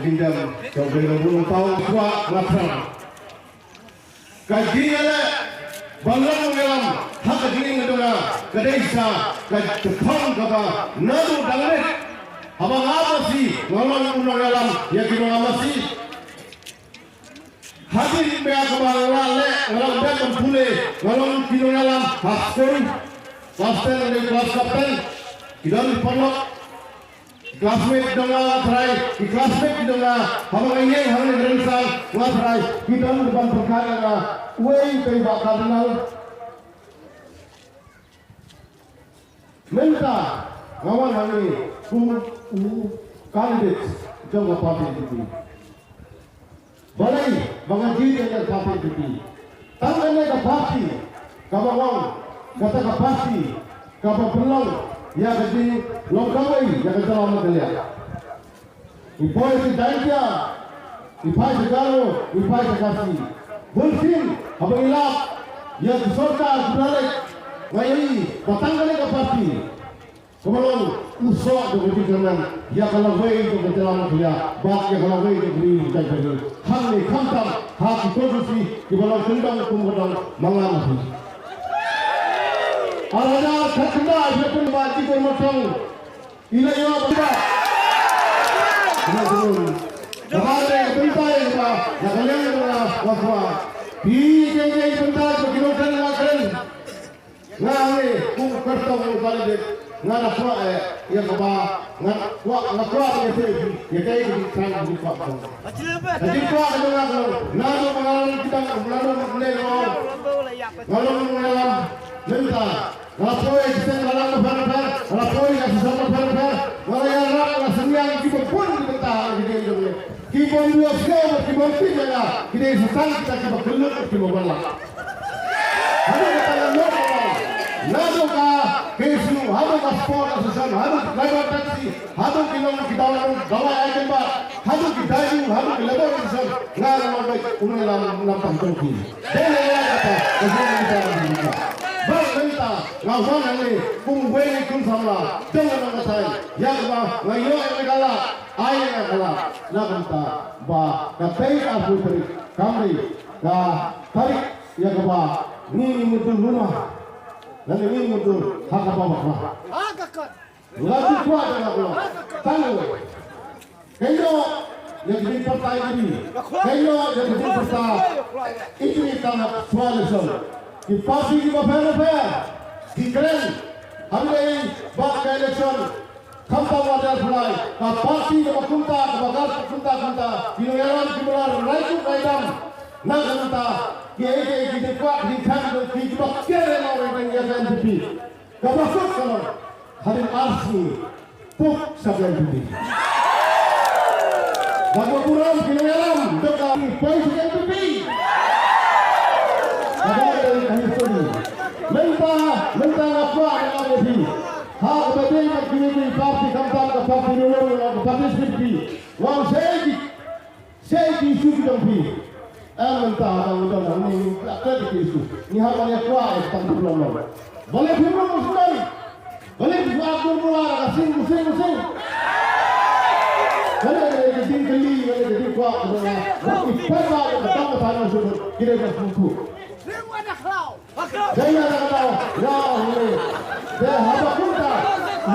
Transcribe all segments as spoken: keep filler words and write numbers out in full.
Kingdom, ka Wei Long Bun Long Tau, Kwah Ngatram. Ka jingïaleh ba long ïalam ha ka jingim ka jong nga ka dei sa ka tyrkhong kaba naduh dang rit. Haba nga masi nga long u nongïalam ïa ki nong nga masi. Hadien ba kaba nga la leh nga long bad ban pule nga long ki nongïalam ha skul. Class ten ne class captain. Ki don ki paralok. Classmate jong nga nga tharai, ki classmate jong nga, haba nga ïeng hangne ka rynsan, nga tharai, ki don ban pyrkhat ïa nga, uei utai Bah Cardinal. Mynta nga wan hangne kum u candidate jong ka party N P P. Balei ba nga jied ïa ka party N P P? Tang kane ka party kaba ong kata ka party kaba pynlong ïa ka jinglong kawei ïa ka jylla Meghalaya. I poi sha Jaiñtia, i phai sha Garo, i phai sha Khasi. Bun sien haba ngi lap ïa ka sorkar ka pynlong, nga ïohi ba tang kane ka party kaba long u soh jong ka jingkyrmen ïa ka lawei jong ka jylla Meghalaya bad ïa ka lawei jong ka ri jong ka jylla. Hangne khamtam ha ki constituency kiba long kyndong kum ka dong ma nga ma phi. Ar hajar khatkhyndai phi la pynbna jingkyrmen tang. I la ïoh ba ba. Ina turun. Ba ba de bynta ïa ba ïa ka liang ba wa kwa. Phi ïa ka bynta ba ki nongkren nongkren. Nga ngi kum kyrtong u candidate nga da kwah eh ïa kaba nga kwah nga kwah ïa te ïa te ïa te kan ïa kwah ko. Ka jingkwah ka jong nga ko na no ma nga lang kita na no ne ko. Nga long nga lang mynta nga poi ki seng nga lang pher pher nga poi ka session pher pher nga la ïarap nga seng yang ki ba pun ki bynta ki dei jong ne. Ki bym ïohsngew bad ki bym tip ïa nga ki dei sa tang kita kiba kyllut bad kiba wanlam. Haduh kata nga ong, naduh ka K S U, haduh ka Sport Association, haduh ka Driver Taxi, haduh ki nong ki dawai, dawai ai kynbat, haduh ki Daidu, haduh ki Labour Association, nga nga ong beit u nongïalam nam tam jong ki. Dei na ïa kata ka jingmynta ka jingmynta. Bad mynta nga wan hangne kum uwei na ki khun samla jong ka nongkyntait ïa kaba nga ïoh ïa ka lad. Ai ïa ka lad na ka bynta ba ka tarik arphew tarik kam dei ka tarik ïa kaba ngi ngin mutdur luna lane ngi ngin mutdur ha kaba bakla. Nga ju kwah da nga kwah tang. Kynnoh ïa ka jingpyrta ïa ka ri, kynnoh ïa ka jingpyrta ïa ka ri tang ha swa election. Ki party kiba pher bapher ki kren ha kane ba ka election. Khamtam wat ïa pynlait ka party kaba kumta kaba kar kumta kumta ki nongïalam kiba la rai kut rai dam. Na ka bynta ki ei ki ei ki dei kwah ki dei khan ki dei kiba ker ïa la rai dang ïa ka N P P. Kaba kut ka long hadien ar sngi puk sa ka N P P. Ba ka burom ki nongïalam dok ka poi sa ka N P P. Kaba dei ka history. Mynta mynta nga kwah nga ong ïa phi. Ha kaba dei ka community party khamtam ka party ruling ka party sixty. Wan sei ki sei ki issue ki jong phi. Em mynta ba u don hangne ngi la klet ki issue. Ngi hap ban ïa kwah ïa tang problem long. Balei phi mut sdang? Balei phi kwah dur bula ka sing sing sing. Kane ka dei ka jingkylli kane ka jingkwah ka jong nga. Ba ki pynbna ka tang ka tang ka shu ki dei ka shu. Dei na ka daw, ya Allah. Dei haba kumta,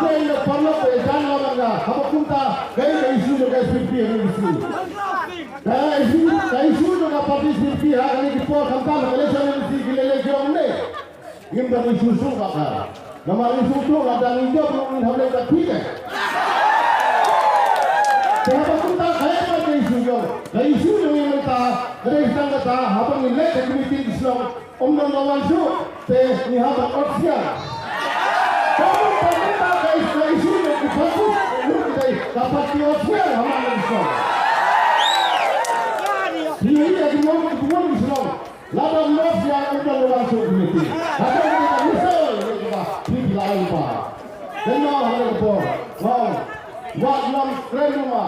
dei na parlok dei jan la banga, haba kumta, dei ka issue jong ka S P P P issue. Ka issue, ka issue jong ka party S P P P ha kane ki por khamtam ka election issue ki lele ki ong ne. Ngim da issue shuh ba ka. Namar issue tu la dang ijop ngin hab leh ka phi ne. Dei haba kumta ka issue jong, ka issue jong ngin mynta, dei tang kata haba ngin leh ka committee ki shnong. Ym don ba wan shuh te ngi hap ban ot syiar. Ka mut ka mut ka issue ka issue ne ki party, mut kita ka party ot syiar ha man ngi song. Hi hi ïa ki mut ki mut ki shnong. Lada ym ot syiar ym don ba wan shuh ki meeting. Haba kita ka misal ne kita hi ki la ai ba. Kynmaw ha ka por. Ngong. Wat lam kren ma.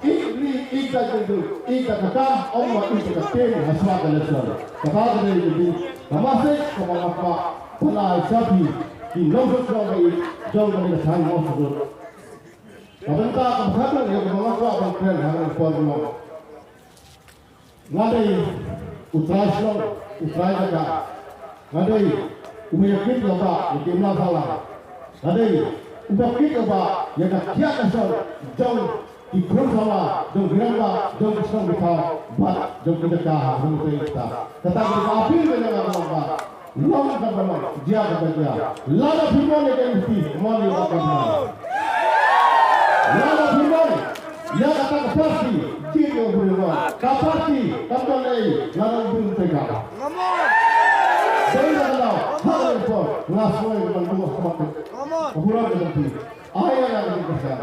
Ïeit ri, ïeit jaitbynriew, ïeit ka kam, ym ma ïeit ka ktien ha shuwa ka election. Kata ka dei ka dei ka message kaba nga kwah pynlait sha phi ki nongshong shnong ba ïeit jong kane ka thaiñ Mawsynram. Ka bynta kaba khatduh ïa kaba nga kwah ban kren ha kane ka por, nga dei u trai shnong, u trai jaka. Nga dei uba ïakit ïa ka, ïa ka imlang sahlang. Nga dei uba kit ïa ka, ïa ka kiad ka shong jong ki khun samla, jong ki rangbah, jong ki shnong ki thaw bad jong ki jaka ha Hynñiewtrep. Kata ka appeal ka jong nga ka long ba long kaba long, jia kaba jia. Lada phi mon ïa ka M P, mon ïa ka M P. Lada phi mon ïa kata ka party, jied ïa u briew. Ka party kam don ei lada u briew um trei kam. Dei na ka daw ha ka por nga sngew ban buh ha khmat ka burom ka jong phi. Ai ïa nga ka jingkyrshan,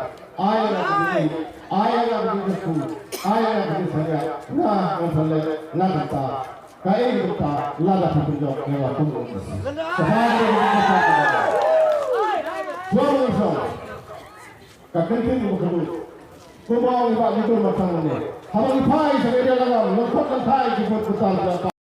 ai ïa nga ka jingïeit, ai ïa nga ka jingkyrkhu, ai ïa nga ka jingsngewsih. Nga ngan sa leh na ka bynta kaei ka bynta lada phi pynjop ïa nga kum u M P. Kaba dei ka jingkyrshan ka jong nga. Shuwa ban sdang, ka kyntien kaba khatduh, kumba ong i Bah Litur Marsan hangne, haba ngi phai sha ka area Lagam, lyngkot lynthai ki bud ki tar.